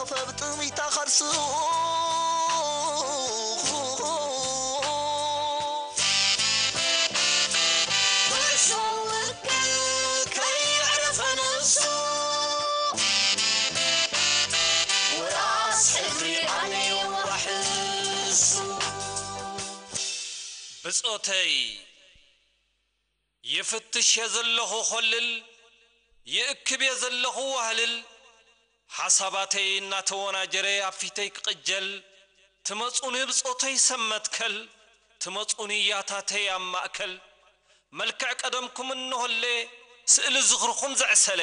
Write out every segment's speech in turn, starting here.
ፈብጥሚታ ከርሱ ኩዕሶ ውክል ከይዕረፈ ነፍሱ ወራስ ሕድሪ ኣነ የዋሕሱ። ብጾተይ ይፍትሽ እየ ዘለኹ ኾልል፣ ይእክብ እየ ዘለኹ ዋህልል፣ ሓሳባተይ እናተወናጀረ ኣብ ፊተይ ክቕጀል፣ ትመጹኒ ብጾተይ ሰብ መትከል፣ ትመጹኒ ያታተይ ኣብ ማእከል። መልክዕ ቀደምኩም እንሆለ፣ ስእሊ ዝኽርኹም ዘዕሰለ፣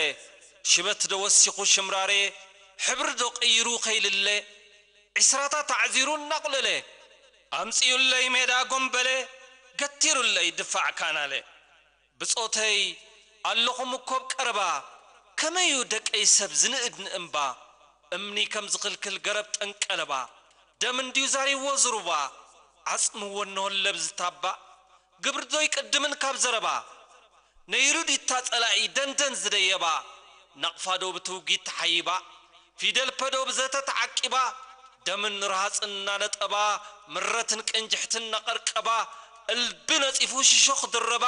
ሽበት ዶ ወሲኹ ሽምራሬ፣ ሕብሪ ዶ ቀይሩ ከይልለ፣ ዒስራታት ኣዕዚሩ እናቑለለ፣ ኣምጺኡለይ ሜዳ ጎምበለ፣ ገቲሩለይ ድፋዕ ካናለ። ብጾተይ ኣለኹም እኮ ኣብ ቀረባ፣ ከመዩ ደቀይ ሰብ ዝንእድ ንእምባ፣ እምኒ ከም ዝኽልክል ገረብ ጠንቀለባ፣ ደም እንድዩ ዛሪዎ ዝሩባ፣ ዓጽምዎ እነሆ ለብ ዝታባ፣ ግብሪ ዶ ይቅድምን ካብ ዘረባ፣ ነይሩ ዲታ ጸላኢ ደንደን ዝደየባ፣ ናቕፋ ዶ ብትውጊት ተሓይባ፣ ፊደል ፐ ዶ ብዘተ ተዓቂባ፣ ደምን ርሃጽን እናነጠባ፣ ምረትን ቅንጅሕትን እናቐርቀባ፣ እልቢ ነጺፉ ሽሾ ክድረባ፣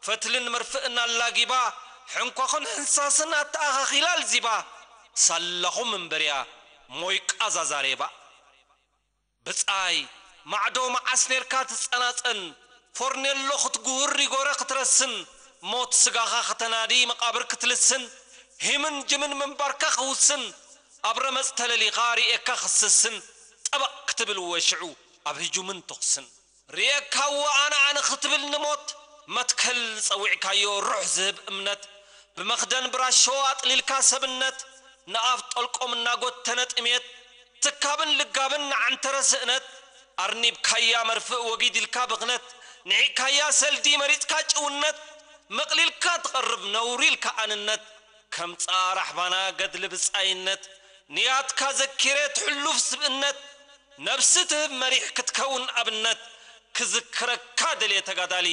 ፈትልን መርፍእን ኣላጊባ፣ ሕንኳኹን ሕንሳስን ኣተኣኻኺላ ኣልዚባ፣ ሳላኹም እምበርያ ሞይቃ ዛዛሬባ። ብጻይ ማዕዶ መዓስ ኔርካ ትጸናጸን፣ ፎርኔሎ ክትጉህር ሪጎረ ክትረስን፣ ሞት ስጋኻ ከተናዲ መቓብር ክትልስን፣ ሂምን ጅምን ምንባርካ ክውስን፣ ኣብ ረመጽ ተለሊኻ ርእየካ ክስስን፣ ጠበቕ ክትብል ወሽዑ ኣብ ህጁምን ተኹስን። ርእየካዎ ኣነ ኣነ ክትብል ንሞት፣ መትከል ጸዊዕካዮ ሩሕ ዝህብ እምነት፣ ብመኽደን ብራሾ ኣጥሊልካ ሰብነት፣ ንኣፍ ጠልቆም እናጎተነ ጥሜት፣ ትካብን ልጋብን ንዓንተረ ስእነት፣ ኣርኒብካያ መርፍእ ወጊድ ኢልካ ብኽነት፣ ንዒካያ ሰልዲ መሪጽካ ጭውነት፣ መቕሊልካ ትቐርብ ነውሪ ኢልካ ኣንነት፣ ከም ጻራ ኣሕባና ገድሊ ብጻይነት፣ ንያትካ ዘኪረ ትሕሉፍ ስብእነት፣ ነብሲ ትህብ መሪሕ ክትከውን ኣብነት፣ ክዝክረካ ደልየ ተጋዳሊ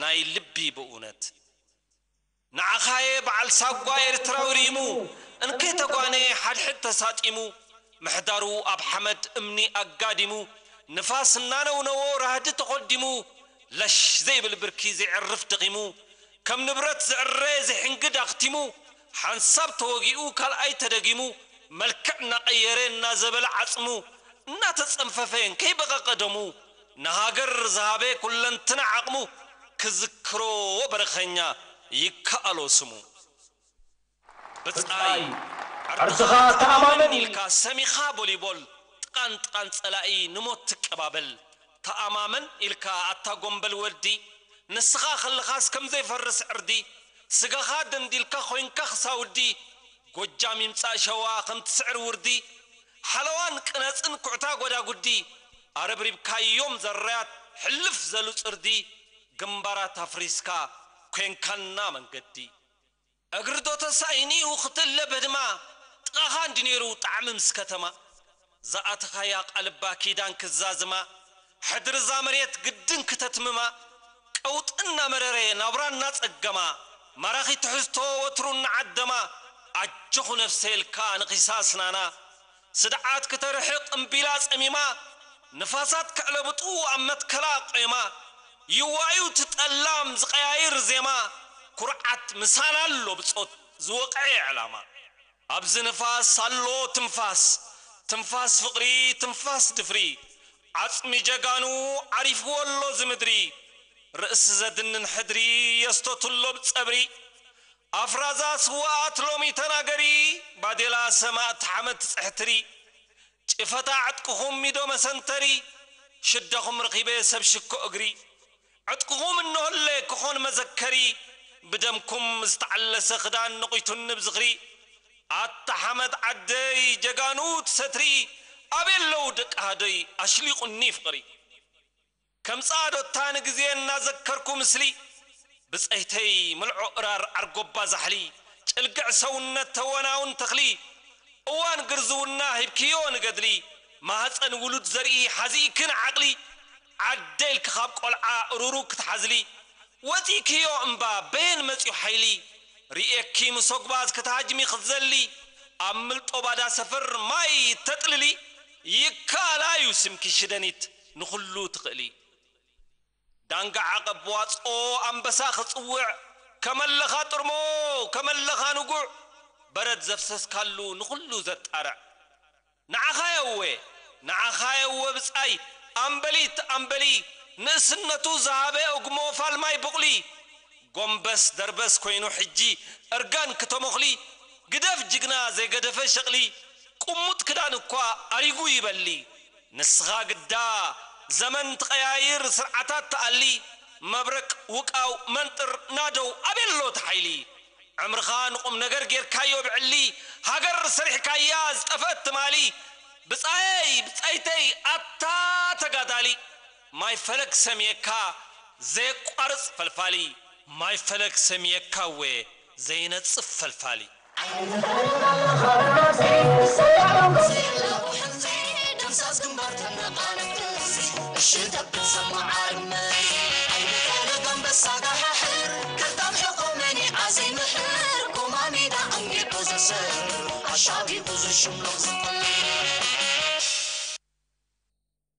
ናይ ልቢ ብእውነት። ንዓኻየ በዓል ሳጓ ኤርትራዊ ሪሙ፣ እንከይ ተጓነ ሓድሕድ ተሳጢሙ፣ ምሕዳሩ ኣብ ሓመድ እምኒ ኣጋዲሙ፣ ንፋስ እናነውነዎ ራህዲ ተኾዲሙ፣ ለሽ ዘይብል ብርኪ ዘይዕርፍ ደኺሙ፣ ከም ንብረት ዝዕረ ዘይሕንግድ ኣኽቲሙ፣ ሓንሳብ ተወጊኡ ካልኣይ ተደጊሙ፣ መልክዕ እናቐየረ እናዘበለ ዓጽሙ፣ እናተጸንፈፈ እንከይ በቐቐ ደሙ፣ ንሃገር ዝሃበ ኩለንትና ዓቕሙ፣ ክዝክሮ በረኸኛ ይከኣሎ ስሙ። ብጻይ ዓርድኻ ዓርድኻ ተኣማመን ተኣማመን ኢልካ ኢልካ ሰሚኻ ቦሊቦል፣ ጥቓን ጥቓን ጸላኢ ንሞት ትቀባበል። ተኣማመን ኢልካ ኣታ ጎምበል ወዲ፣ ንስኻ ከለኻስ ከም ዘይፈርስ ዕርዲ፣ ስጋኻ ደንዲልካ ኮይንካ ክሳውዲ፣ ጎጃም ይምጻእ ሸዋ ከም ትስዕር ውርዲ፣ ሓለዋን ቅነጽን ኩዕታ ጎዳጉዲ፣ ኣረብሪብካዮም ዘራያት ሕልፍ ዘሉ ጽርዲ፣ ግንባራት ኣፍሪስካ ኮንካና መንገዲ። እግሪ ዶ ተሳኢኒኡ ክትእለ በድማ፣ ጥቓኻ እንዲ ነይሩ ጣዕሚ ምስ ከተማ። ዝኣተኻያ ቃልባ ኪዳን ክዛዝማ፣ ሕድሪ እዛ መሬት ግድን ክተትምማ፣ ቀውጢ እናመረረ ናብራ እናጸገማ፣ ማራኺ ትሕዝቶ ወትሩ እናዓደማ፣ ኣጆኹ ነፍሰ ኢልካ ንኺሳ ኣስናና፣ ስድዓት ክተርሕቕ እምቢላ ጸሚማ፣ ንፋሳት ከዕለብጡ ኣብ መትከላ ቆይማ፣ ይዋዩ ትጠላም ዝቐያይር ዜማ፣ ኩርዓት ምሳና ኣሎ ብጾት ዝወቕዐ ዕላማ። ኣብዚ ንፋስ ኣሎ ትንፋስ፣ ትንፋስ ፍቕሪ፣ ትንፋስ ድፍሪ፣ ዓጽሚ ጀጋኑ ዓሪፍዎ ኣሎ እዚ ምድሪ፣ ርእሲ ዘድንን ሕድሪ የስቶትሎ ብጸብሪ፣ ኣፍራዛ ስዋኣት ሎሚ ተናገሪ፣ ባዴላ ሰማእት ሓመድ ትጽሕትሪ፣ ጭፈታ ዕጥቅኹም ሚዶ መሰንተሪ፣ ሽዳኹም ረኺበ ሰብ ሽኮ እግሪ፣ ዕጥቅኹም እነሆለ ክኾን መዘከሪ፣ ብደምኩም ዝተዓለሰ ክዳን ነቒቱኒ ብዝኽሪ፣ ኣታ ሓመድ ዓደይ ጀጋኑ ትሰትሪ፣ ኣበይ ኣለዉ ደቂ ሃደይ ኣሽሊቑኒ ፍቕሪ። ከም ጻዶታ ንግዜ እናዘከርኩ ምስሊ፣ ብጸይተይ ምልዖ እራር ዓርጎባ ዛሕሊ፣ ጭልግዕ ሰውነት ተወናውን ተኽሊ፣ እዋን ግርዝውና ሂብክዮ ንገድሊ፣ ማህጸን ውሉድ ዘርኢ ሓዚእክን ዓቕሊ፣ ዓደ ኢልኪ ካብ ቆልዓ እሩሩ ክትሓዝሊ፣ ወጺእክዮ እምባ በየን መጺኡ ሓይሊ፣ ርእየኪ ምሶግባዝ ክትሃጅሚ ክትዘሊ፣ ኣብ ምልጦ ባዳ ሰፈር ማይ ተጥልሊ፣ ይከኣላ እዩ ስምኪ ሽደኒት ንኹሉ ትኽእሊ። ዳንጋ ዓቐብ ዋፅኦ ኣንበሳ ክፅውዕ፣ ከመለኻ ጥርሞ፣ ከመለኻ ንጉዕ፣ በረድ ዘፍሰስካሉ ንኹሉ ዘጣርዕ። ንዓኻ የወ፣ ንዓኻ የወ ብጻይ፣ ኣምበሊት ኣምበሊ፣ ንእስነቱ ዝሃበ እጉሞ ፋልማይ ቡቕሊ። ጎንበስ ደርበስ ኮይኑ ሕጂ እርጋን ክተሞኽሊ፣ ግደፍ ጅግና ዘይገደፈ ሸቕሊ፣ ቁሙጥ ክዳን እኳ ኣሪጉ ይበሊ። ንስኻ ግዳ ዘመን ትቐያይር ስርዓታት ትኣሊ፣ መብረቅ ውቃው መንጥር ናደው ኣቤሎ ተሓይሊ። ዕምርኻ ንቁም ነገር ጌርካዮ ብዕሊ፣ ሃገር ሰሪሕካያ ዝጠፍአት ትማሊ። ብጻየይ ብጻይተይ ኣታ ተጋዳሊ፣ ማይ ፈለግ ሰምየካ ዘየቋርጽ ፈልፋሊ። ማይ ፈለግ ሰምየካ እወ ዘይነጽፍ ፈልፋሊ። ደምሳስ ግንባር ተነቃነቅ እሺ ተብል ሰማዓርመ ኣይንፈለግ ኣንበሳ ጋሓሕር ከርታም ሕቆ መኒዓ ዘይምሕር ጎማሚዳ ኣንጊዑ ዘሰር ኣሻቢቡ ዝሽምሎም ዝቕል